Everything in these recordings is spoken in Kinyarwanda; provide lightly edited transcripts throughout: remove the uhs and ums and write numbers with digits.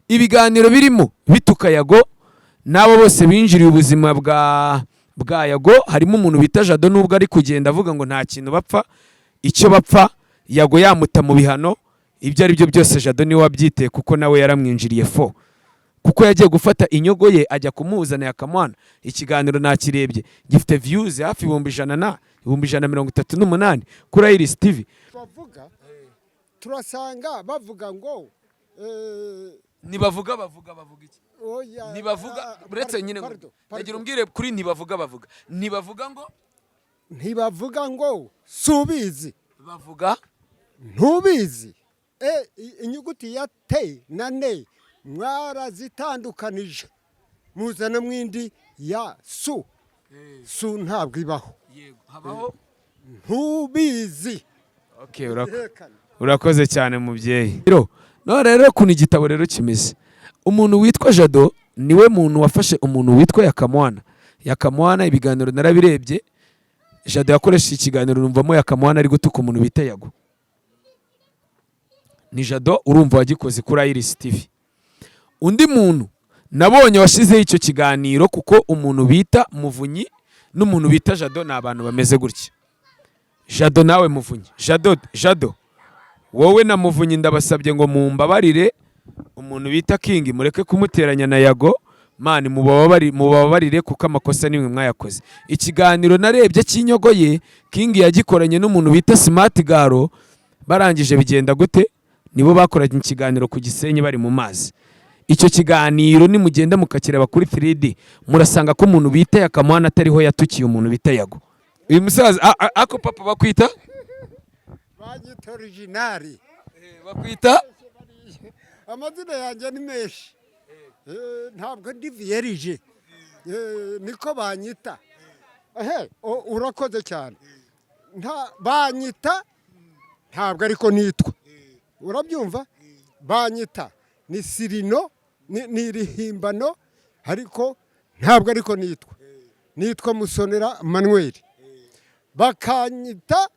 Ibiganiro birimo bituka Yago n'abo bose binjiriye ubuzima bwa Yago, harimo umuntu bita Jado, nubwo ari kugenda avuga ngo nta kintu bapfa, icyo bapfa Yago yamuta mu bihano. Ibyo ari byo byose Jado niwe wabyiteye, kuko nawe yaramwinjiriye fo, kuko yagiye gufata inyogo ye ajya kumuzana yakamwana. Ikiganiro nakirebye, gifite views hafi 100,000 na 138,000 kuri Iris TV. Bavuga, turasanga bavuga ngo Ntibavuga bavuga, bavuga iki? Oya, Ntibavuga. Ah, Uretse nyine ngo pardon, ndagira pardon. umbwire kuri ntibavuga bavuga, ntibavuga ngo? Ntibavuga ngo subizi. Bavuga? Ntubizi. Inyuguti ya T na N mwarazitandukanije, muzana mwindi ya su. Su ntabwo ibaho. Yego, habaho? Ntubizi. Okay, Ihekane. Urakoze cyane, mubyeyi. No rero ukuntu igitabo rero kimeze, umuntu witwa Jado niwe muntu wafashe umuntu witwa Yakamwana. Yakamwana, ibiganiro narabirebye, Jado yakoresheje ikiganiro, numvamo Yakamwana ari gutuka umuntu bita Yago. Ni Jado, urumva, wagikoze kuri Iris TV. Undi muntu nabonye washyizeho icyo kiganiro, kuko umuntu bita Muvunyi n'umuntu bita Jado ni abantu bameze gutya. Jado nawe Muvunyi, Jado, Jado wowe na Muvunyi, ndabasabye ngo mumbabarire, umuntu bita King mureke kumuteranya na Yago. Man, mubabarire kuko amakosa nimwe mwayakoze. Ikiganiro narebye cy'inyogo ye, King yagikoranye n'umuntu bita Smart Garo. Barangije bigenda gute? Nibo bakoranye ikiganiro ku Gisenyi bari mu mazi. Icyo kiganiro nimugenda mukakireba kuri 3D, murasanga ko umuntu bita Yakamwana atariho yatukiye umuntu bita Yago. Uyu musaza, ako papa bakwita? Banyita Original. Bakwita? Amazina yanjye ni menshi. Ntabwo ndi vierge. Niko banyita. Ehe, urakoze cyane. Nta banyita, ntabwo ariko nitwa, urabyumva? Banyita ni surnom, ni irihimbano, ariko ntabwo ariko nitwa. Nitwa Musonera Manuel, bakanyita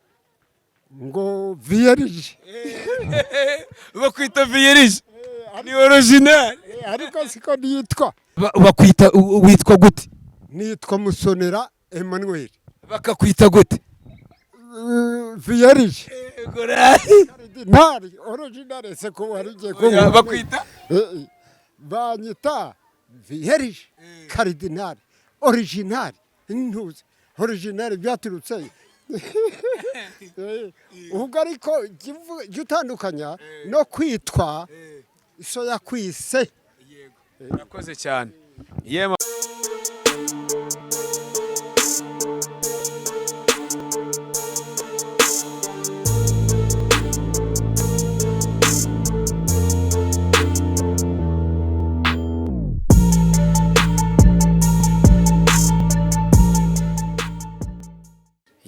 ngo vierge. Bakwita vierge, ni Original. Ariko siko nitwa. Bakwita, witwa gute? Nitwa Musonera Emmanuel. Bakakwita gute? Vierge Cardinal Original, se ko wari ugiye Oya, bakwita? Banyita vierge Cardinal Original. Ntuzi Original byaturutse. Ubwo ariko jya utandukanya no kwitwa iso yakwise. Urakoze cyane. Yema.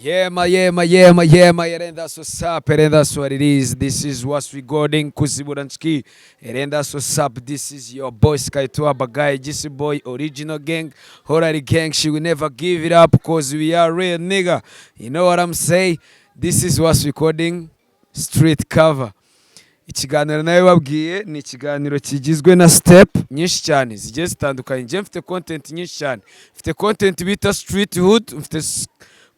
Yema, yema, yema, yema, and that's what's up, and that's what it is. This is what's recording Kuziburanski, and that's what's up. This is your boy Skytua Bagai, GC Boy, Original Gang, Horary Gang. She will never give it up 'cause we are real nigga. You know what I'm saying? This is what's recording Street Cover. Ikiganiro nawe babwiye ni ikiganiro kigizwe na step nyinshi cyane zigiye zitandukanye. Njye mfite content nyinshi cyane, mfite content bita street hood, mfite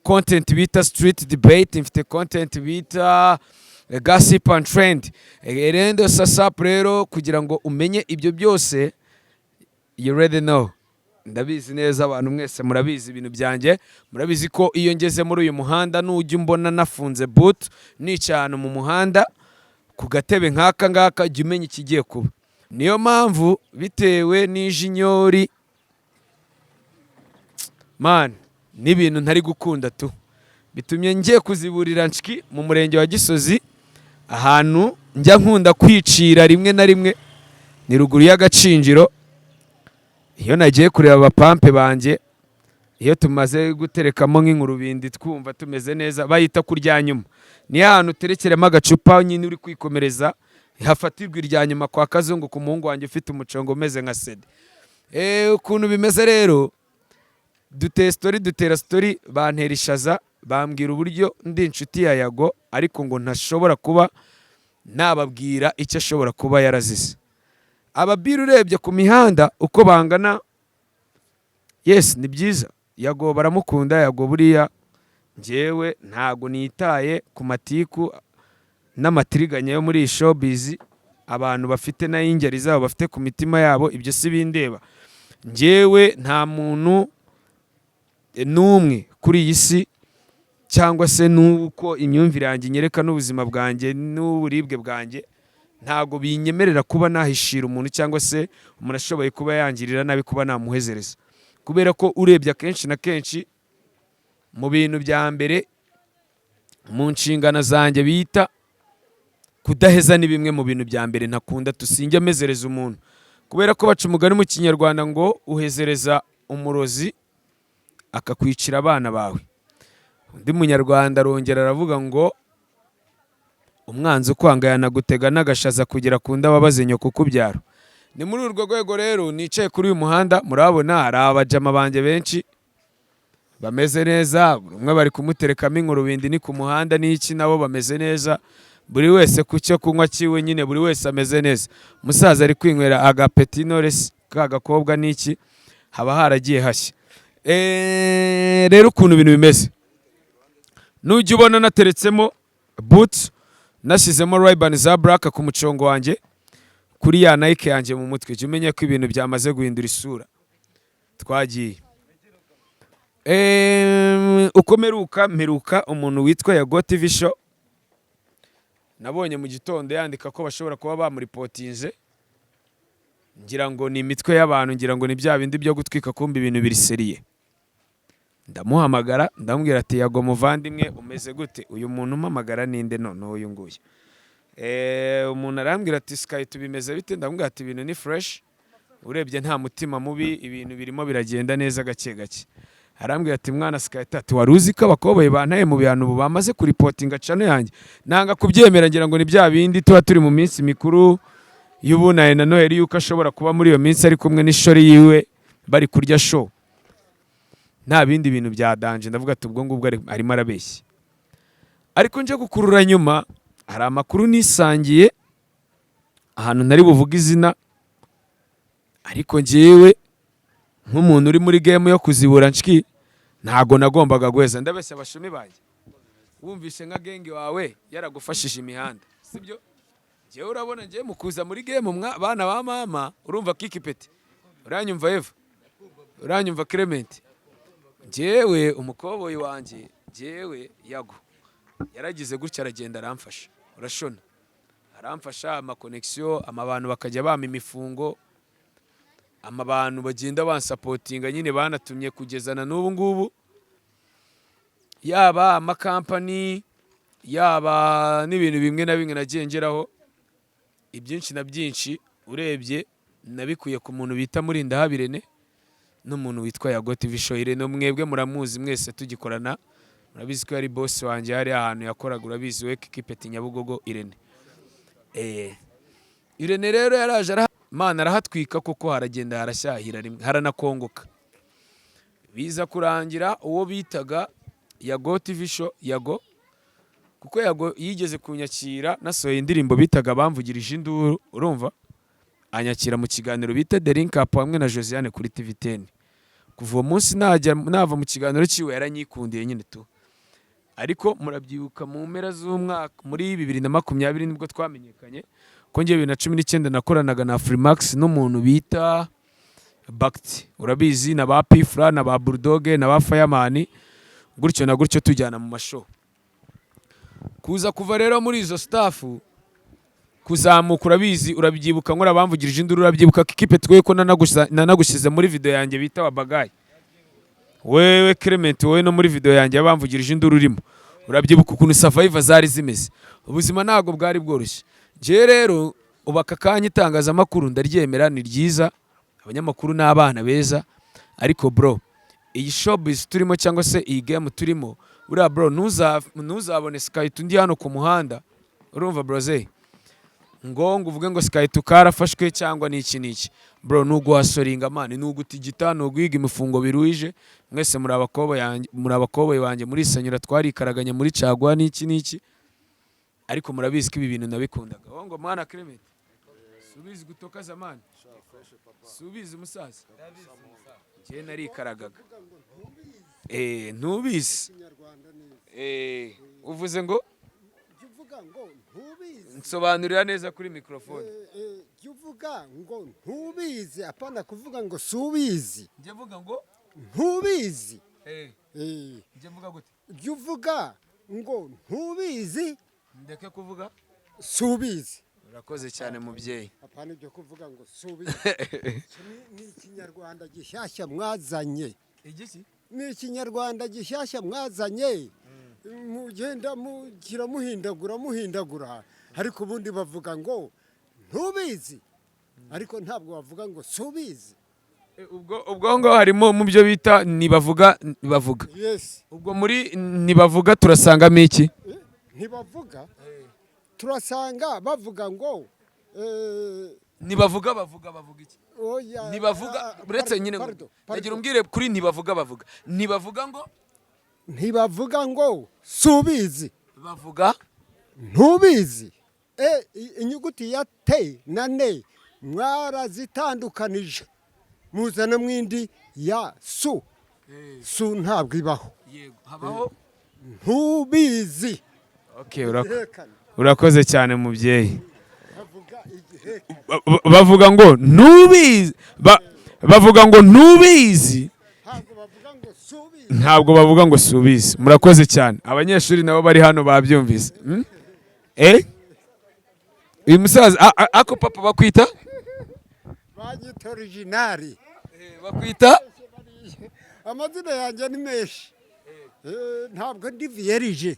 content bita street debate, mfite content bita gossip and trend. Rero sasa rero kugira ngo umenye ibyo byose, you already know, ndabizi neza, abantu mwese murabizi ibintu byanjye, murabizi ko iyo ngeze muri uyu muhanda, nujya umbona nafunze boot, nicaye ahantu mu muhanda ku gatebe nk'aka ngaka, jya umenya ikigiye kuba. Niyo mpamvu bitewe n'ijinyori, man, n'ibintu ntari gukunda tu, bitumye ngiye kuziburira nshiki mu murenge wa Gisozi, ahantu njya nkunda kwicira rimwe na rimwe, ni ruguru y'Agacinjiro. Iyo nagiye kureba abapampe banjye, iyo tumaze guterekamo nk'inkurubindi twumva tumeze neza, bayita kurya nyuma. Niyo hantu uterekeramo agacupa nyine uri kwikomereza, hafatirwa irya nyuma kwa Kazungu, ku muhungu wanjye ufite umucongo umeze nka sede. Ukuntu bimeze rero, duteye story, dutera story, bantera ishaza, bambwira uburyo ndi inshuti ya Yago, ariko ngo ntashobora kuba nababwira icyo ashobora kuba yarazize. Ababiri urebye ku mihanda uko bangana, yes, ni byiza. Yago baramukunda. Yago buriya njyewe ntago nitaye ku matiku n'amatiriganya yo muri iyi showbiz, abantu bafite n'ay'ingeri zabo bafite ku mitima yabo, ibyo si bindeba. Njyewe nta muntu n'umwe kuri iyi si, cyangwa se n'uko imyumvire yanjye inyereka n'ubuzima bwanjye n'uburibwe bwanjye, ntago binyemerera kuba nahishira umuntu, cyangwa se umuntu ashoboye kuba yangirira nabi kuba namuhezereza, kubera ko urebye akenshi na kenshi mu bintu bya mbere mu nshingano zanjye bita kudaheza ni bimwe mu bintu bya mbere ntakunda. Tusinjya mezereza umuntu, kubera ko baca umugani mu Kinyarwanda ngo uhezereza umurozi akakwicira abana bawe. Undi Munyarwanda arongera aravuga ngo umwanzi ukwanga yanagutega n'agashaza kugira ku ndababaze nyoko ukubyara. Ni muri urwo rwego rero nicaye kuri uyu muhanda, murabona hari abajama banjye benshi bameze neza. Buri umwe bari kumuterekamo inkurubindi, ni ku muhanda n'iki, nabo bameze neza, buri wese ku cyo kunywa cyiwe nyine, buri wese ameze neza. Umusaza ari kwinywera agapeti noresi ka gakobwa n'iki, haba haragiye hashya. Rero ukuntu ibintu bimeze, nujya ubona nateretsemo boots, nashyizemo Ray-Ban za black ku mucongo wanjye, kuri ya Nike yanjye mu mutwe, jya umenya ko ibintu byamaze guhindura isura. Twagiye. Uko mperuka umuntu witwa Yago TV Show, nabonye mu gitondo yandika ko bashobora kuba bamuripotinze. Ngira ngo ni imitwe y'abantu, ngira ngo ni bya bindi byo gutwika, kumva ibintu biri sérieux. Ndamuhamagara, ndamubwira ati: "Yago muvandimwe, umeze gute?" Uyu muntu umpamagara ninde noneho uyu nguyu? Umuntu arambwira ati: "Sky, tubimeze bite?" Ndamubwira ati: "Ibintu ni fresh, urebye nta mutima mubi, ibintu birimo biragenda neza gake gake." Arambwira ati: "Mwana Sky, ati wari uzi ko abakoboyi bantaye mu bihano, ubu bamaze kuripotinga channel yanjye?" Nanga kubyemera, ngira ngo ni bya bindi tuba turi mu minsi mikuru y'Ubunani na Noheli, yuko ashobora kuba muri iyo minsi ari kumwe n'ishori yiwe bari kurya show, nta bindi bintu bya danger. Ndavuga ati ubwo ngubwo arimo arabeshya. Ariko nje gukurura nyuma, hari amakuru nisangiye ahantu ntari buvuge izina, ariko njyewe nk'umuntu uri muri game yo kuzibura nshiki, ntago nagombaga guheza. Ndabeshya abashumi banjye? Wumvishe nka gang wawe yaragufashije imihanda, sibyo? Njyewe urabona njyewe mu kuza muri game, bana ba mama, urumva Kiki Peti, uranyumva Eva, uranyumva Clement, njyewe umukoboyi wanjye, njyewe Yago yaragize gutya aragenda aramfasha, urashona, aramfasha amaconnexion, amabantu bakajya bampa imifungo, amabantu bagenda bansapotinga nyine, banatumye kugeza na n'ubu ngubu, yaba amakampani, yaba n'ibintu bimwe na bimwe nagiye ngeraho. Ibyinshi na byinshi urebye nabikuye ku muntu bita Murindahabi n'umuntu witwa Yago TV Show. Irene mwebwe muramuzi mwese, tugikorana, murabizi ko yari boss wanjye hari ahantu yakoraga, urabizi we Kikipeti Nyabugogo Irene. Irene rero yaraje Mana arahatwika koko, haragenda harashyahira rimwe haranakongoka. Biza kurangira uwo bitaga Yago TV Show, Yago, kuko Yago yigeze kunyakira nasohoye indirimbo bitaga Bamvugirije Induru, urumva, anyakira mu kiganiro bita The Link Up hamwe na Josiane kuri TV10. Kuva uwo munsi najya nava mu kiganiro cyiwe yaranyikundiye nyine tu. Ariko murabyibuka mu mpera z'umwaka muri 2020 nibwo twamenyekanye, ko njye 2019 nakoranaga na Afrimax n'umuntu bita Bakti, urabizi, na ba Pifra na ba Bulldog na ba Fireman, gutyo na gutyo tujyana mu mashow. Kuza kuva rero muri izo staff kuzamuka, urabizi, urabyibuka nkora Bamvugirije Induru, urabyibuka kikipe twe ko nanagushyize muri video yanjye bita Wabagayi. Wewe Clement, wowe no muri video yanjye yabamvugirije Induru urimo. Urabyibuka ukuntu survivor zari zimeze, ubuzima ntabwo bwari bworoshye. Njyewe rero ubu aka kanya itangazamakuru ndaryemera, ni ryiza, abanyamakuru ni abana beza, ariko bro, iyi showbiz turimo cyangwa se iyi game turimo, buriya bro, ntuzabone Sky ndi hano ku muhanda, urumva broze, ngo uvuge ngo Sky karafashwe cyangwa n'iki n'iki. Bro, ni uguhasoringa man, ni ugutigita, ni uguhiga imifungo biruhije. Mwese muri abakoboyi yanjye, muri abakoboyi banjye, muri Sanyura twarikaraganya muri caguwa n'iki n'iki, ariko murabizi ko ibi bintu nabikundaga. Wowe ngo mwana Clement, Subizi kutoka zamani, subizi umusaza. Njye narikaragaga. Ntubizi. Ikinyarwanda neza. Uvuze ngo? Jya uvuga ngo ntubizi. Nsobanurira neza kuri mikrofone. Jya uvuga ngo ntubizi, apana kuvuga ngo subizi. Njye mvuga ngo? Ntubizi. Njye mvuga gute? Jya uvuga ngo ntubizi. Ndeke kuvuga? Subizi. Urakoze cyane, mubyeyi. Apana ibyo kuvuga ngo subizi. Iki ni ikinyarwanda gishyashya mwazanye. Igiki? Ni ikinyarwanda gishyashya mwazanye, mugenda mugira muhindagura muhindagura, ariko ubundi bavuga ngo ntubizi, ariko ntabwo bavuga ngo subizi. Ubwo aho ngaho harimo mu byo bita ntibavuga, bavuga. Yes. Ubwo muri ntibavuga turasangamo iki? Ntibavuga turasanga bavuga ngo Ntibavuga, bavuga, bavuga iki? Oya, Ntibavuga. ah, Uretse pardon, nyine pardon, ndagira pardon. umbwire kuri ntibavuga, bavuga, ntibavuga ngo? Ntibavuga ngo subizi. Bavuga? Ntubizi. Inyuguti ya T na N mwarazitandukanije, muzana mwindi ya su. Su ntabwo ibaho. Yego, habaho? Ntubizi. Okay, Igihekane. urakoze cyane, mubyeyi. Bavuga igihekane. Bavuga ngo ntubizi. Bavuga ngo ntubizi. Ntabwo bavuga ngo subizi. Ntabwo bavuga ngo subizi. Murakoze cyane. Abanyeshuri nabo bari hano babyumvise. Uyu musaza ako papa bakwita? Banyita original. Bakwita? Amazina yanjye ni menshi. Ntabwo ndi vierge.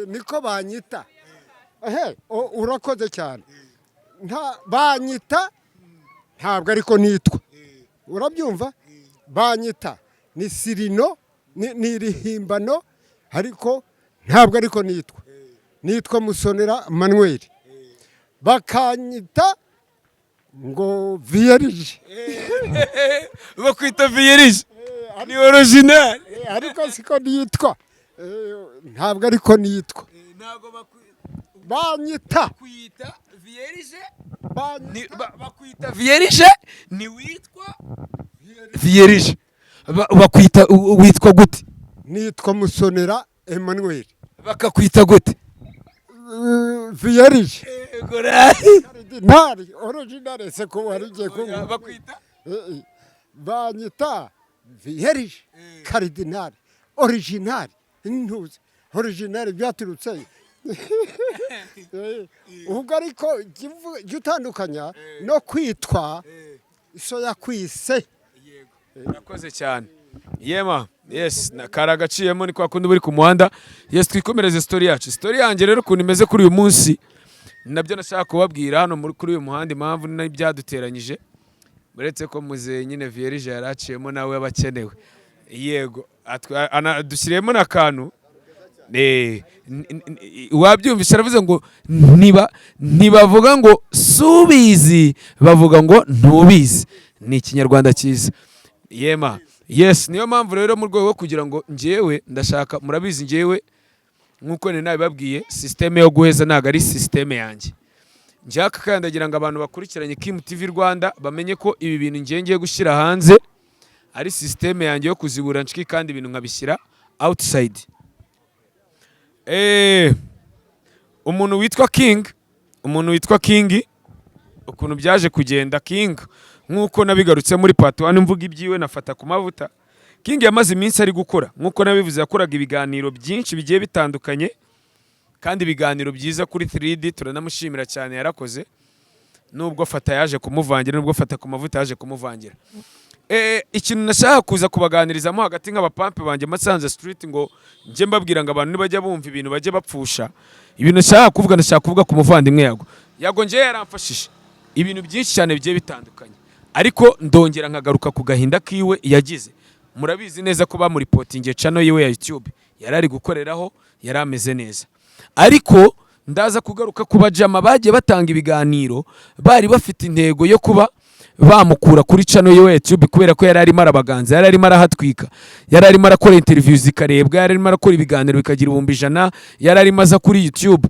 Niko banyita. Ehe, urakoze cyane. Nta banyita ntabwo ariko nitwa, urabyumva? Banyita ni surnom, ni irihimbano, ariko ntabwo ariko nitwa. Nitwa Musonera Manuel, bakanyita ngo vierge. Bakwita vierge, ni original. Ariko siko nitwa. Ntabwo ariko nitwa. Ntabwo Banyita bakwita vierge. Banyita Bakwita vierge, ni witwa vierge. Bakwita witwa gute? Nitwa Musonera Emmanuel. Bakakwita gute? Vierge Cardinal original, se ko wari ugiye kuvuga. Bakwita? Banyita vierge cardinal original. Ntuzi original byaturutse. Ubwo ariko jya utandukanya no kwitwa iso yakwise. Urakoze cyane, yema. Yes, kari agaciyemo, ni kwa kundi buri ku muhanda. Yes, twikomereze story yacu. Story yanjye rero ukuntu imeze kuri uyu munsi, nabyo nashaka kubabwira hano kuri uyu muhanda, impamvu n'ibyaduteranyije, uretse ko muzehe nyine vierge yari aciyemo, nawe aba akenewe. Yego, dushyiriyemo n'akantu. Wabyumvise, aravuze ngo niba ntibavuga ngo subizi, bavuga ngo ntubizi. Ni ikinyarwanda cyiza, yema. Yes, niyo mpamvu rero mu rwego rwo kugira ngo njyewe ndashaka, murabizi njyewe nk'uko nari nabibabwiye, système yo guheza ntabwo ari système yanjye. Njyewe aka kanya ndagira ngo abantu bakurikiranye Kim TV Rwanda bamenye ko ibi bintu ngiye ngiye gushyira hanze ari système yanjye yo kuzibura nshiki, kandi ibintu nkabishyira outside. Umuntu witwa King, umuntu witwa King, ukuntu byaje kugenda, King nk'uko nabigarutse muri part 1 mvuga ibyiwe nafata ku mavuta, King yamaze iminsi ari gukora, nk'uko nabivuze, yakoraga ibiganiro byinshi bigiye bitandukanye kandi ibiganiro byiza kuri 3D. Turanamushimira cyane, yarakoze, nubwo Fata yaje kumuvangira, nubwo Fata ku mavuta yaje kumuvangira. Ikintu nashaka kuza kubaganirizamo hagati nk'abapampe banjye Masanze Street, ngo njye mbabwira ngo abantu nibajya bumva ibintu bajye bapfusha. Ibintu nashaka kuvuga, ndashaka kuvuga ku muvandimwe Yago. Yago njye yaramfashije ibintu byinshi cyane bigiye bitandukanye, ariko ndongera nkagaruka ku gahinda kiwe yagize. Murabizi neza ko bamuripotingiye channel yiwe ya YouTube yari ari gukoreraho, yari ameze neza. Ariko ndaza kugaruka ku bajama bagiye batanga ibiganiro bari bafite intego yo kuba bamukura kuri channel yiwe ya YouTube, kubera ko yari arimo arabaganza, yari arimo arahatwika, yari arimo arakora interview zikarebwa, yari arimo arakora ibiganiro bikagira 100,000, yari arimo aza kuri YouTube.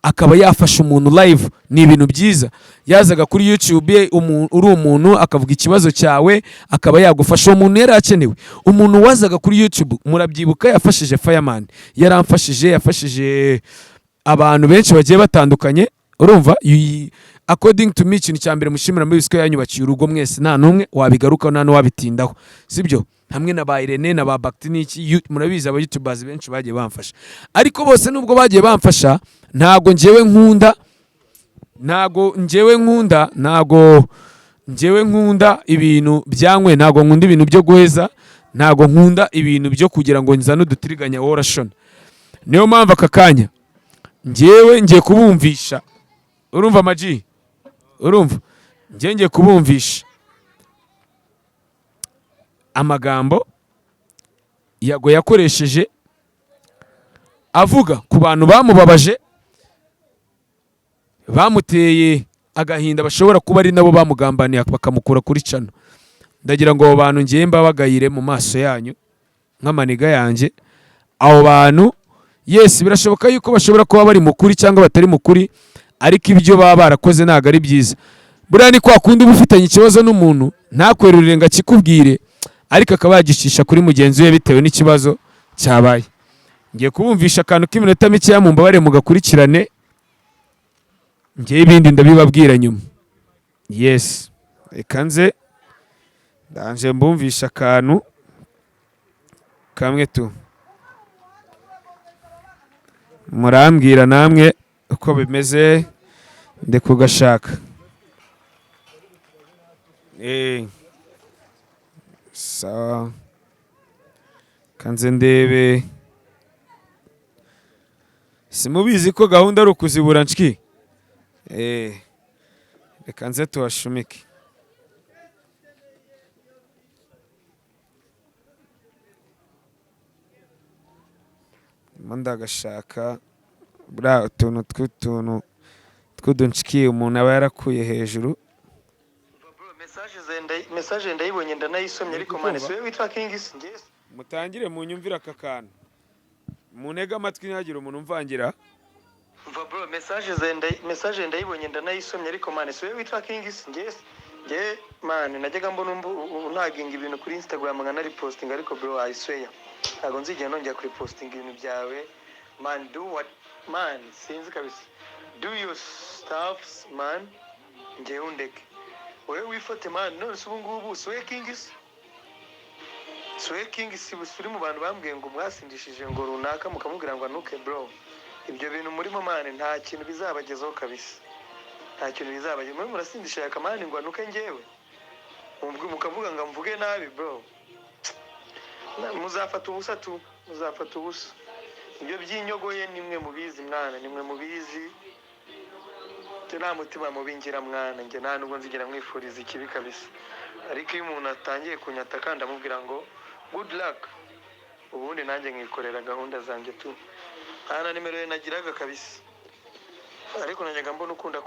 akaba yafasha umuntu live, ni ibintu byiza. Yazaga kuri YouTube, uri umuntu, akavuga ikibazo cyawe, akaba yagufasha. Uwo muntu yari akenewe. Umuntu wazaga kuri YouTube, murabyibuka, yafashije Fireman, yaramfashije, yafashije abantu benshi bagiye batandukanye. Urumva, according to me, ikintu cya mbere mushimira muri ko yanyubakiye urugo. Mwese nta n'umwe wabigarukaho, nta n'uwabitindaho, sibyo? Hamwe na ba Irene na ba Bakti n'iki, murabizi, aba YouTubers benshi bagiye bamfasha. Ariko bose nubwo bagiye bamfasha, ntago njyewe nkunda ibintu byanywe, ntago nkunda ibintu byo guheza, ntago nkunda ibintu byo kugira ngo nzane udutiriganya wowe urashona. Niyo mpamvu aka kanya njyewe ngiye kubumvisha. Urumva amaji, urumva, njyewe ngiye kubumvisha amagambo Yago yakoresheje avuga ku bantu bamubabaje, bamuteye agahinda, bashobora kuba ari nabo bamugambaniye bakamukura kuri channel. Ndagira ngo abo bantu ngiye mbabagayire mu maso yanyu nk'amaniga yanjye. Abo bantu, yes, birashoboka yuko bashobora kuba bari mu kuri cyangwa batari mu kuri, ariko ibyo baba barakoze ntabwo ari byiza. Buriya ni kwa kundi uba ufitanye ikibazo n'umuntu, ntakwerurire ngo akikubwire, ariko akaba yagicisha kuri mugenzi we bitewe n'ikibazo cyabaye. Ngiye kubumvisha akantu k'iminota mikeya, mu mbabare mugakurikirane. Ngewe ibindi ndabibabwira nyuma. Yes, reka nze ndanje mbumvisha akantu kamwe tu, murambwira namwe uko bimeze. Ndi kugashaka. Sawa, kanze ndebe. Simubizi ko gahunda ari ukuzibura nshiki? Reka nze tuhashumike. Ndimo ndagashaka. Buriya utuntu tw'utuntu tw'udunshikiye umuntu aba yarakuye hejuru. Message ndayibonye, ndanayisomye, ariko man, Uri siwe witwa King njye? Mutangire munyumvire aka kantu, munege amatwi, ntihagire umuntu umvangira. Umva bro, message ndayibonye, ndanayisomye, ariko man, siwe witwa King njye? Njye man, najyaga mbona untaginga ibintu kuri Instagram nkanaripostinga, ariko bro, I swear ntabwo nzigera nongera kuripostinga ibintu byawe man. Do what, man, sinzi kabisa. Do your stuffs man, njyewe undeke. Wowe wifate man. None se ubu ngubu siwe King? Siwe King? Si uri mu bantu bambwiye ngo mwasindishije ngo runaka, mukamubwira ngo anuke? Bro, ibyo bintu murimo man, nta kintu bizabagezaho kabisa, nta kintu bizabagezaho. Mwe murasindisha yakamani ngo anuke, njyewe mukavuga ngo mvuge nabi. Bro, muzafata ubusa tu, muzafata ubusa. Ibyo by'inyogoye nimwe mubizi mwana, nimwe mubizi. Njye nta mutima mubi ngira mwana, njye nta nubwo nzigera mwifuriza ikibi kabisa. Ariko iyo umuntu atangiye kunyataka, ndamubwira ngo good luck, ubundi nanjye nkikorera gahunda zanjye tu. Nta na nimero ye nagiraga kabisa, ariko najyaga mbona ukunda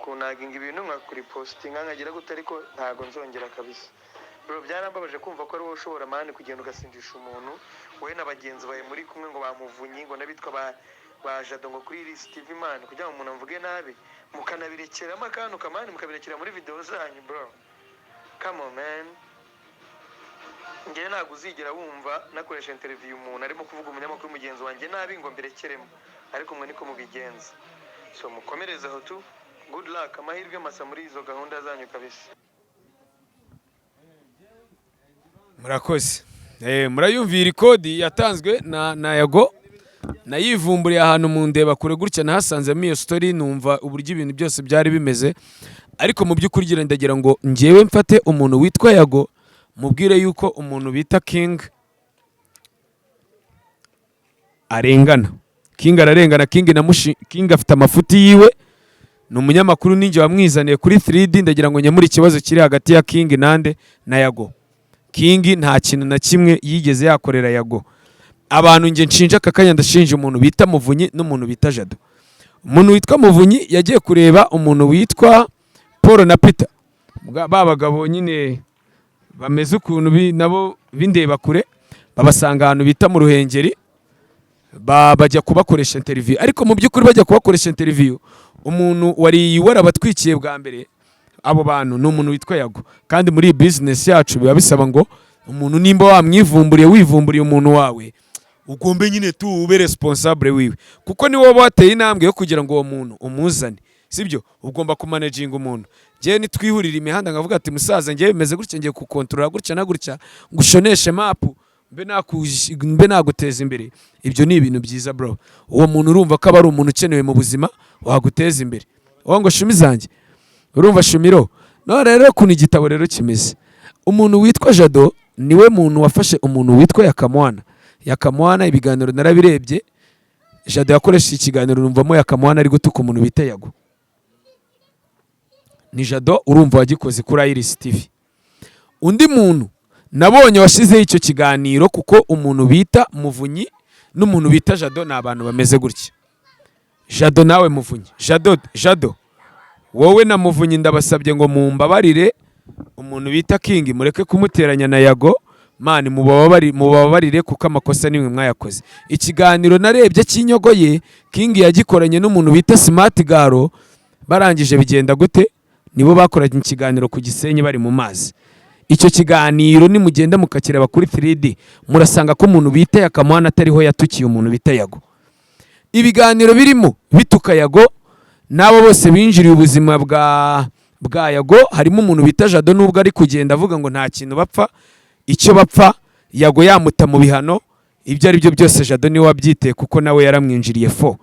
kunaginga ibintu, nkakuripositinga, nkagira gute, ariko ntago nzongera kabisa. Bro, byarambabaje kumva ko ari wowe ushobora man kugenda ugasindisha umuntu, wowe na bagenzi bawe muri kumwe, ngo bamuvunyi, ngo n'abitwa ba Jado, ngo kuri Iris TV man, kugira ngo umuntu amvuge nabi, mukanabirekeramo akantu kamani, mukabirekera muri video zanyu. Bro, come on man. Njyewe ntabwo uzigera wumva nakoresha interview umuntu arimo kuvuga umunyamakuru mugenzi wanjye nabi ngo mbirekeremo, ariko mwe niko mubigenza. So mukomereze aho tu. Good luck, amahirwe masa muri izo gahunda zanyu kabisa. Murakoze. Murayumvira ikodi yatanzwe na Yago. Nayivumburiye ahantu mu ndeba kure gutya, nahasanzemo iyo story, numva uburyo ibintu byose byari bimeze. Ariko mu by'ukuri ngira ndagira ngo njyewe mfate umuntu witwa Yago, mubwire yuko umuntu bita King arengana. King ararengana. King na mushi, King afite amafuti yiwe, ni umunyamakuru, ninjye wamwizaniye kuri 3D. Ndagira ngo nyemure ikibazo kiri hagati ya King nande na Yago. King nta kintu na kimwe yigeze yakorera Yago. Abantu njye nshinja aka kanya, ndashinja umuntu bita Muvunyi n'umuntu bita Jado. Umuntu witwa Muvunyi yagiye kureba umuntu witwa Paul na Peter, ba bagabo nyine bameze ukuntu nabo bindeba kure, babasanga ahantu bita mu Ruhengeri. Bajya kubakoresha interview, ariko mu by'ukuri bajya kubakoresha interview, umuntu wari warabatwikiye bwa mbere abo bantu ni umuntu witwa Yago. Kandi muri iyi business yacu biba bisaba ngo umuntu nimba wamwivumburiye, wivumburiye umuntu wawe, ugombe nyine tu ube responsable wiwe, kuko ni wowe wateye intambwe yo kugira ngo uwo muntu umuzane, sibyo? Ugomba kumanaginga umuntu. Njyewe nitwihurira imihanda nkavuga ati: "Musaza, njyewe bimeze gutya, ngiye kukontorora gutya na gutya, ngushoneshe mapu, mbe naguteza imbere." Ibyo ni ibintu byiza, bro. Uwo muntu urumva ko aba ari umuntu ukenewe mu buzima, waguteza imbere. Wowe ngo shumi zanjye, urumva shumiro. None rero ukuntu igitabo rero kimeze, umuntu witwa Jado niwe muntu wafashe umuntu witwa Yakamwana. Yakamwana, ibiganiro narabirebye, Jado yakoresheje ikiganiro, numvamo Yakamwana ari gutuka umuntu bita Yago. Ni Jado, urumva, wagikoze kuri Iris TV. Undi muntu nabonye washyizeho icyo kiganiro, kuko umuntu bita Muvunyi n'umuntu bita Jado ni abantu bameze gutya. Jado nawe Muvunyi, Jado, Jado, wowe na Muvunyi, ndabasabye ngo mumbabarire, umuntu bita King mureke kumuteranya na Yago. Man, mubabarire kuko amakosa nimwe mwayakoze. Ikiganiro narebye cy'inyogoye, King yagikoranye n'umuntu bita Smart Garo. Barangije bigenda gute? Nibo bakoranye ikiganiro ku Gisenyi bari mu mazi. Icyo kiganiro nimugenda mukakireba kuri 3D, murasanga ko umuntu bita Yakamwana atariho yatukiye umuntu bita Yago. Ibiganiro birimo bituka Yago n'abo bose binjiriye ubuzima bwa Yago, harimo umuntu bita Jado. Nubwo ari kugenda avuga ngo nta kintu bapfa, icyo bapfa Yago yamuta mu bihano, ibyo ari byo byose Jado niwe wabyiteye, kuko nawe yaramwinjiriye fo,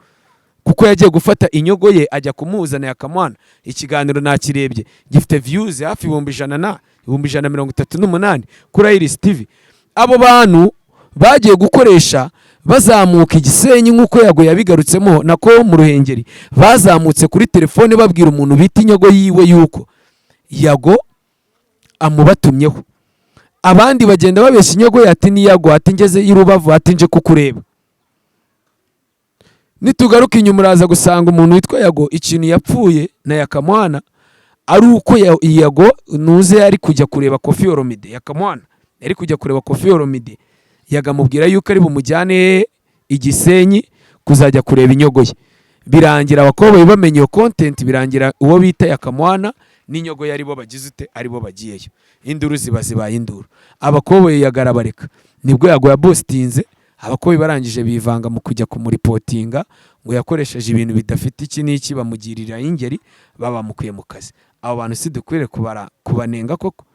kuko yagiye gufata inyogo ye ajya kumuzana Yakamwana. Ikiganiro nakirebye, gifite views hafi 100,000 na 138,000 kuri Iris TV. Abo bantu bagiye gukoresha bazamuka Igisenyi, nk'uko Yago yabigarutsemo, nako mu Ruhengeri, bazamutse kuri telefone babwira umuntu bita inyogo yiwe yuko Yago amubatumyeho. Abandi bagenda babeshya inyogo ye ati: "Ni Yago," ati: "Ngeze i Rubavu," ati: "Nje kukureba." Nitugaruka inyuma, uraza gusanga umuntu witwa Yago ikintu yapfuye na Yakamwana ari uko Yago nuze yari kujya kureba Koffi Olomide. Yakamwana yari kujya kureba Koffi Olomide, yagamubwira yuko ari bumujyane i Gisenyi kuzajya kureba inyogo ye. Birangira abakobwa bamenye iyo content, birangira uwo bita Yakamwana n'inyogo ye aribo bagize ute, aribo bagiyeyo. Induru ziba zibaye induru, abakoboyi yagarabareka. Nibwo Yago yapostinze, abakoboyi barangije bivanga mu kujya kumuripotinga ngo yakoresheje ibintu bidafite iki n'iki, bamugirira ingeri, babamukuye mu kazi. Abo bantu si dukwiriye kubara kubanenga koko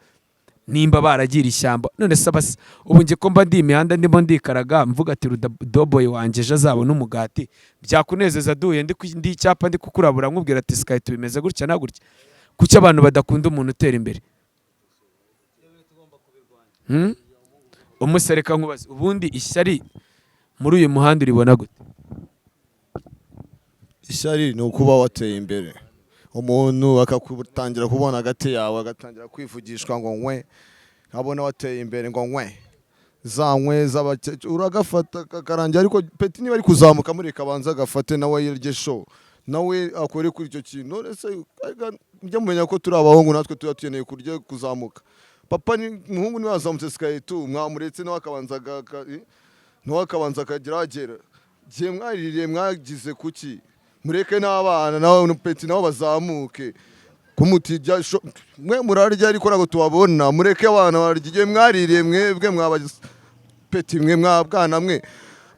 nimba baragira ishyamba? None se abasa ubu njye ko mba ndi imihanda, ndimo ndikaraga, mvuga ati: "Rudoboyi wanjye ejo azabona umugati," byakunezeza duhuye ndi icyapa, ndi kukurabura, nkubwira ati: "Sky bimeze gutya na gutya." Kuki abantu badakunda umuntu utera imbere? Umusereka nkubaze, ubundi ishyari muri uyu muhanda uribona gute? Ishyari ni ukuba wateye imbere, umuntu akakutangira kubona hagati yawe, agatangira kwivugishwa ngo nkwe, abona wateye imbere ngo nkwe za nkwe z'abakecuru, uragafata kakarangira. Ariko petit niba ari kuzamuka, mureka abanza agafate, nawe yirye show, nawe akore kuri icyo kintu. None se mujye mumenya ko turi abahungu, natwe tuba tukeneye kurya kuzamuka. Papa ni umuhungu, niba yazamutse sikaye tu, mwamuretse nawe akabanza nawe akabanza akagira agera gihe mwaririye mwagize. Kuki mureke n'abana nawe petit nabo bazamuke kumutijya mwe murarya, ariko ntabwo tubabona. Mureke abana barya igihe mwaririye mwebwe mwaba petit mwe, mwabwana mwe,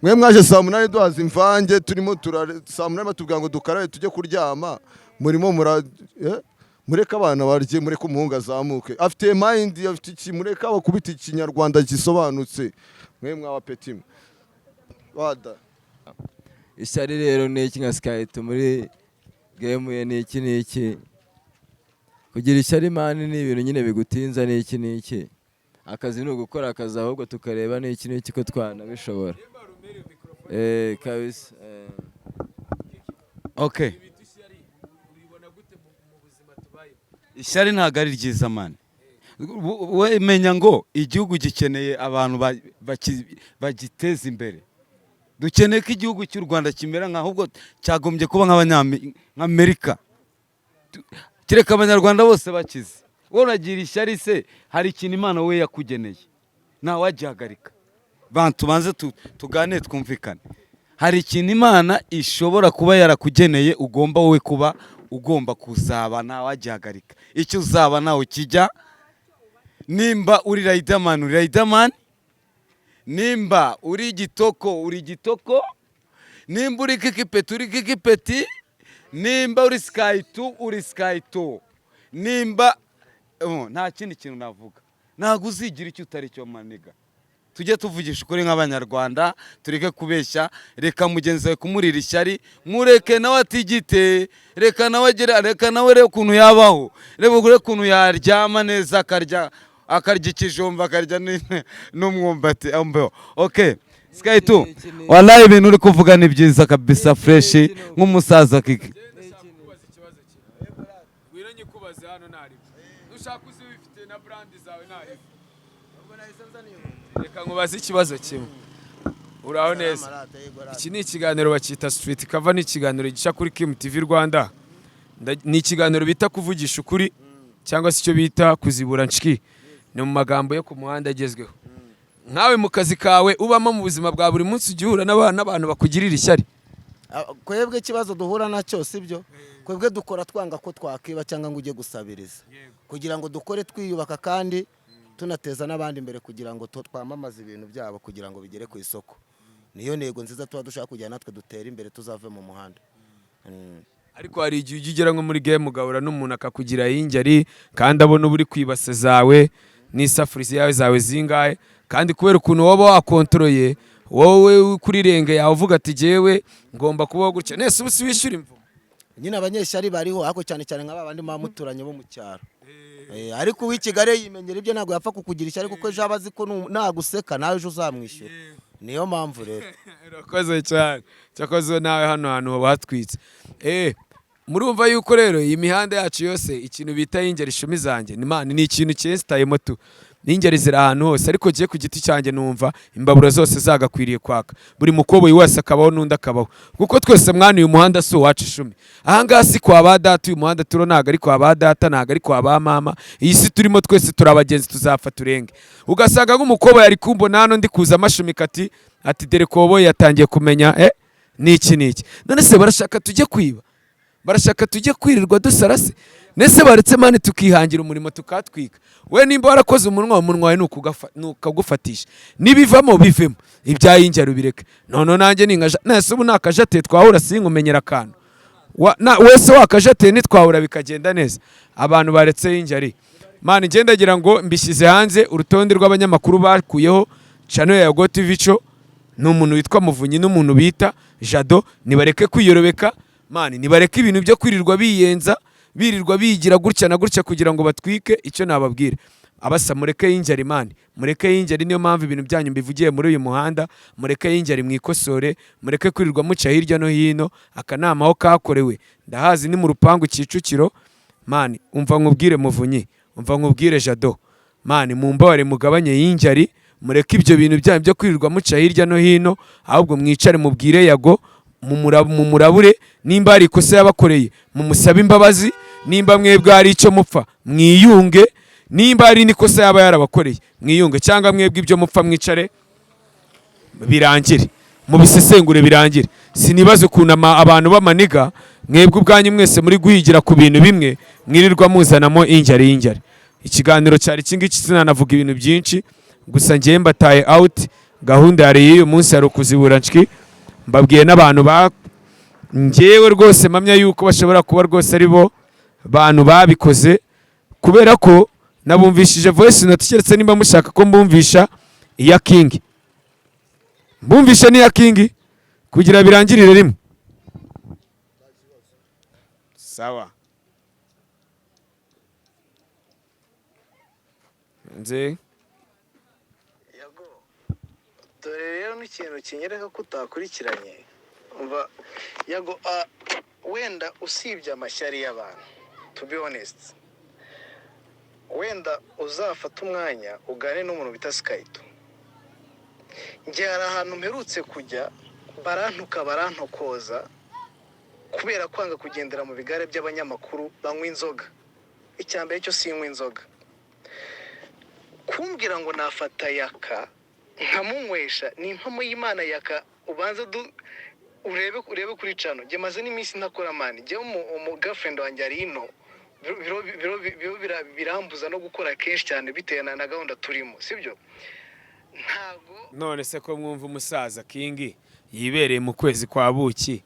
mwe mwaje saa 8 duhaza imvange, turimo tura saa 8 batubwira ngo dukarabe tujye kuryama, murimo mura Mureke abana barye, mureke umuhungu azamuke, afite mind, afite iki, mureke abakubita ikinyarwanda gisobanutse. Mwe mwaba petit mwe wada. Ishyari rero ni iki? Nka Sky2 muri game ye ni iki n'iki? Kugira ishyari, man, ni ibintu nyine bigutinza, ni iki n'iki. Akazi ni ugukora akazi, ahubwo tukareba ni iki n'iki ko twanabishobora. Kabisa. Okay, ishyari ntabwo ari ryiza, man. We menya ngo igihugu gikeneye abantu bagiteza imbere. Dukeneye ko igihugu cy'u Rwanda kimera nka, ahubwo cyagombye kuba nk'Amerika. Kereka abanyarwanda bose bakize. Wowe uragira ishyari se, hari ikintu Imana we yakugeneye, ntawagihagarika. Bantu tubanze tuganire, twumvikane. Hari ikintu Imana ishobora kuba yarakugeneye, ugomba wowe kuba ugomba kuzaba, ntawagihagarika. Icyo uzaba nawe kijya. Nimba uri Riderman, uri Riderman. Nimba uri Gitoko, uri Gitoko. Nimba uri Kikipeti, uri Kikipeti. Nimba uri Sky 2, uri Sky 2. Nimba nta kindi kintu navuga, ntabwo uzigira icyo utari cyo, my nigga. Tujye tuvugisha ukuri nk'Abanyarwanda, tureke kubeshya. Reka mugenzi wawe kumurira ishyari, mureke nawe atigite, reka nawe agere, reka nawe reba ukuntu yabaho, reba ukuntu yaryama neza, akarya ikijumba, akarya n'umwumbati. Ambeho, okay, Sky 2, wallahi ibintu uri kuvuga ni byiza kabisa, fresh nk'umusaza Kiki. Ngwino nyikubaze hano ntaribe, nushaka uzi wifite na brand zawe ntaribe. Reka nkubaze ikibazo kimwe. Uraho neza? Iki ni ikiganiro bacyita Street Cover, ni ikiganiro gica kuri Kim TV Rwanda. Ni ikiganiro bita kuvugisha ukuri cyangwa se icyo bita kuzibura nshiki, ni mu magambo yo ku muhanda agezweho. Nkawe mu kazi kawe ubamo mu buzima bwa buri munsi, ujya uhura n'abantu bakugirira ishyari? Ah, twebwe ikibazo duhura nacyo si byo. Twebwe dukora twanga ko twakiba cyangwa ngo ujye gusabiriza, kugira ngo dukore twiyubaka kandi tunateza n'abandi imbere, kugira ngo twamamaze ibintu byabo kugira ngo bigere ku isoko. Niyo ntego nziza tuba dushaka, kugira natwe dutere imbere, tuzave mu muhanda. Ariko hari igihe ujya ugera nko muri game ugahura n'umuntu akakugira y'injyari, kandi abona uba uri ku ibase zawe n'isafuriya yawe zawe zingahe, kandi kubera ukuntu waba wakontoroye wowe kuri renge yawe, uvuga ati jyewe ngomba kubaho gutya nese, ubu si wishyura imvumo? Nyine abanyeshyari bariho, ariko cyane cyane nka babandi muba muturanye bo mu cyaro. Ariko uw'i Kigali yimenyera ibyo, ntabwo yapfa kukugira ishyari, kuko ejo aba azi ko naguseka nawe ejo uzamwishyura. Niyo mpamvu rero. Urakoze cyane. Cyakoze nawe hano hantu haba hatwitse. Murumva yuko rero iyi mihanda yacu yose ikintu bita y'ingeri, ishumi zanjye ni man, ni ikintu cyesitayemo tu. N'ingeri ziri ahantu hose, ariko giye ku giti cyanjye numva imbabura zose zagakwiriye kwaka, buri mukoboyi wese akabaho n'undi akabaho, kuko twese mwana uyu muhanda si uwacu icumi. Ahangaha si kwa ba data, uyu muhanda turo ntabwo ari kwa ba data, ntabwo ari kwa ba mama. Iyi si turimo twese turi abagenzi, tuzapfa turenge. Ugasanga nk'umukoboyi ari kumbona hano ndi kuza amashumika, ati dore koboyi yatangiye kumenya niki niki. None se barashaka tujye kwiba? Barashaka tujye kwirirwa dusara se? Nese baretse man tukihangira umurimo tukatwika. We nimba warakoze umunwa, umunwa wawe ni ukagufatisha, nibivamo bivemo, ibyayinjyara ubireke. None nanjye ninkaja nese ubu nakajate twahura sinkumenyera akantu. Wese wakajate ntitwahura bikagenda neza. Abantu baretse y'injyari man. Ngenda ndagira ngo mbishyize hanze urutonde rw'abanyamakuru bakuyeho channel ya Yago TV Show, ni umuntu witwa Muvunyi n'umuntu bita Jado. Nibareke kwiyorobeka man, nibareke ibintu byo kwirirwa biyenza, birirwa bigira gutya na gutya kugira ngo batwike. Icyo nababwira abasa, mureke y'injyari man, mureke y'injyari. Niyo mpamvu ibintu byanyu mbivugiye muri uyu muhanda. Mureke y'injyari, mwikosore, mureke kwirirwa muca hirya no hino. Akanama aho kakorewe ndahazi, ni mu rupangu Kicukiro man. Umva nkubwire Muvunyi, umva nkubwire Jado man, mumbabare mugabanye y'injyari, mureke ibyo bintu byanyu byo kwirirwa muca hirya no hino. Ahubwo mwicare mubwire Yago, mumurabure, nimba hari ikosa yabakoreye mumusabe imbabazi, nimba mwebwe hari icyo mupfa mwiyunge, nimba hari n'ikosa yaba yarabakoreye mwiyunge, cyangwa mwebwe ibyo mupfa mwicare birangire, mubisesengure birangire. Sinibaze ukuntu abantu b'ama nigga mwebwe ubwanyu mwese muri guhigira ku bintu bimwe, mwirirwa muzanamo injyari y'injyari. Ikiganiro cyari iki ngiki, sinanavuga ibintu byinshi, gusa ngewe mbataye out. Gahunda yari y'uyu munsi yari ukuzibura nshiki. Mbabwiye n'abantu ba ngewe rwose mpamya yuko bashobora kuba rwose ari bo bantu babikoze, kubera ko nabumvishije voice note. Keretse nimba mushaka ko mbumvisha iya King, mbumvishe n'iya King kugira birangirire rimwe. Sawa, nze. Yago, dore rero n'ikintu kinyereka ko utakurikiranye. Umva Yago, wenda usibye amashyari y'abantu, to be honest, wenda uzafata umwanya ugane n'umuntu bita Sky 2. Njye hari ahantu mperutse kujya barantuka, barantokoza kubera kwanga kugendera mu bigare by'abanyamakuru banywa inzoga. Icya mbere cyo sinywa inzoga. Kumbwira ngo nafata Yaka nkamunywesha, ni impamo y'Imana. Yaka ubanza du Urebe kuri channel, njye maze n'iminsi ntakora, man. Njyewe umu girlfriend wanjye ari ino, birambuza no gukora kenshi cyane bitewe na gahunda turimo, sibyo? Ntago. None se ko mwumva umusaza King yibereye mu kwezi kwa buki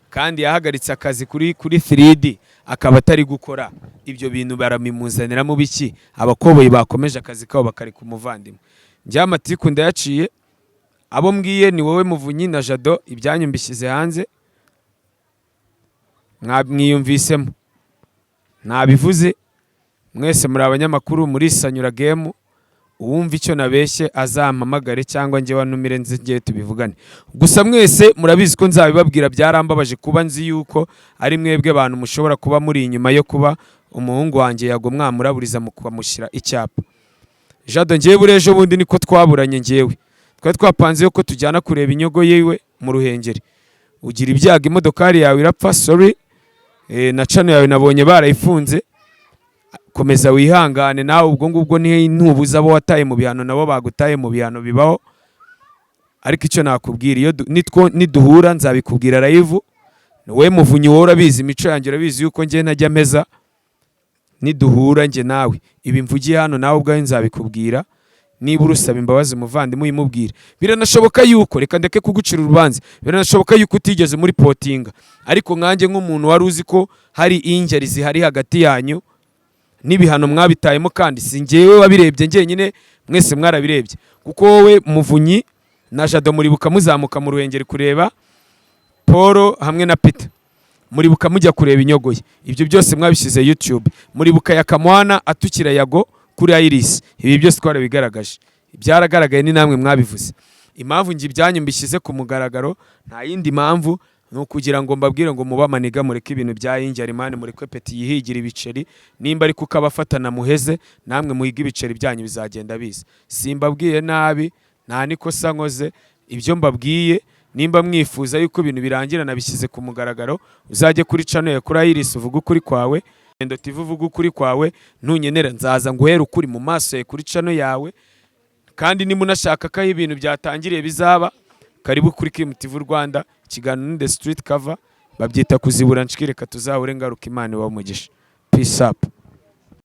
kandi yahagaritse akazi kuri 3D, akaba atari gukora ibyo bintu, baramimuzaniramo biki? Abakoboyi bakomeje akazi kabo bakareka umuvandimwe. Njye amatiku ndayaciye. Abo mbwiye ni wowe Muvunyi na Jado. Ibyanyu mbishyize hanze, mwiyumvisemo, nabivuze. Mwese muri abanyamakuru, murisanyura game. Uwumva icyo nabeshye azampamagare cyangwa njye wanumire nze ngiye tubivugane. Gusa mwese murabizi ko nzabibabwira. Byarambabaje kuba nzi yuko ari mwebwe bantu mushobora kuba muri inyuma yo kuba umuhungu wanjye Yago mwamuraburiza mu kubamushyira icyapa. Jado, ngewe buriya ejo bundi niko twaburanye. Ngewe twari twapanze yuko tujyana kureba inyogo yiwe mu Ruhengeri, ugira ibyago imodokari yawe irapfa. Sorry. Na channel yawe nabonye barayifunze. Komeza wihangane nawe. Ubwo ngubwo ntubuze abo wataye mu bihano, nabo bagutaye mu bihano, bibaho. Ariko icyo nakubwira, iyo niduhura nzabikubwira live. We Muvunyi, wowe urabizi imico yanjye, urabizi yuko njye ntajya meza. Niduhura njye nawe, ibi mvugiye hano nawe ubwawe nzabikubwira. Niba urusaba imbabazi umuvandimwe, uyimubwire. Biranashoboka yuko, reka ndeke kugucira urubanza, biranashoboka yuko utigeze muri potinga, ariko nkanjye nk'umuntu wari uzi ko hari ingeri zihari hagati yanyu n'ibihano mwabitayemo, kandi si njyewe wabirebye njyenyine, mwese mwarabirebye, kuko wowe Muvunyi na Jado muribuka muzamuka mu Ruhengeri kureba Paul hamwe na Peter, muribuka mujya kureba inyogoye. Ibyo byose mwabishyize YouTube. Muribuka Yakamwana atukira Yago kuri Iris. Ibi byose twarabigaragaje, byaragaragaye, ni namwe mwabivuze. Impamvu njye ibyanyu mbishyize ku mugaragaro, nta yindi mpamvu, ni ukugira ngo mbabwire ngo mube amaniga, mureke ibintu bya injyari, man. Mureke peti yihigira ibiceri. Nimba ariko ukabafatana muheze, namwe muhige ibiceri byanyu, bizagenda biza. Simbabwiye nabi, nta nikosa nkoze. Ibyo mbabwiye, nimba mwifuza yuko ibintu birangira, nabishyize ku mugaragaro. Uzajye kuri channel ya kuri Iris uvuge ukuri kwawe, Endo TV uvuge ukuri kwawe. Ntunyenera nzaza nguhere ukuri mu maso yawe kuri channel yawe. Kandi niba unashaka ko aho ibintu byatangiriye bizaba, karibu kuri Kim TV Rwanda. Ikiganiro ni The Street Cover, babyita kuzibura nshiki. Reka tuzahure ngaruka. Imana ibahe umugisha. Peace up.